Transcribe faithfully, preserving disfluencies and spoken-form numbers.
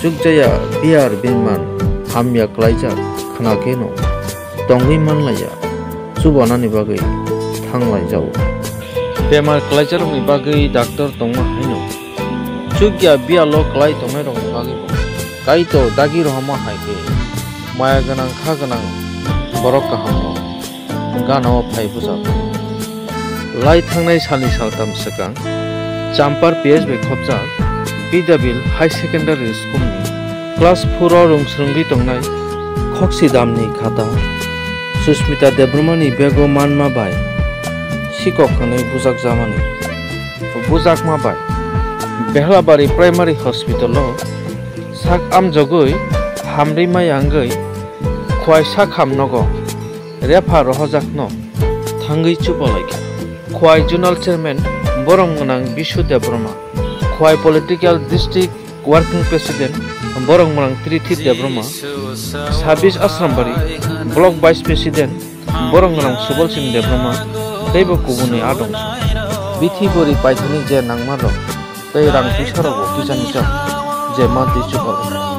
Chukjaya biyar bimman hamya klaijak khna kheno tongwi manlaiya, chubanani bagwi thanglaijago. Bemar klaijakrokni bagwi doctor tongma haino chukya biyalo klai tongnairokni bagwibo Kaitor dagi rohorma hai khe maya gwnang kha gwnang borok kahamno gana-o phai bujak. Lai thangnai salni saltham swkang Champar P S bai khopjak Bidabil High Secondary School ni class four o rwng swrwngwi tongnai Khoksidam ni khata Susmita Debbarma ni bag o manma bai sikok hwnwi bujakjakmani. Bujakma bai Behlabari Primary Hospital o sak amjogwi hamrwi maya wngwi Khwai sakham nogo repha rohojakno thangwi chupalaikha. Khwai Zonal Chairman borom gwnang Bishu Debbarma, Khwai Political District Working President borom gwnang Trithi Debbarma, Sabis Asrambari Block Vice President borom gwnang Subal Singh Debbarma teibo kubuni adong. Bithi bori paithani je nangmarok tei rang puisa rokbo kisa ni chang je mantwi chupalo.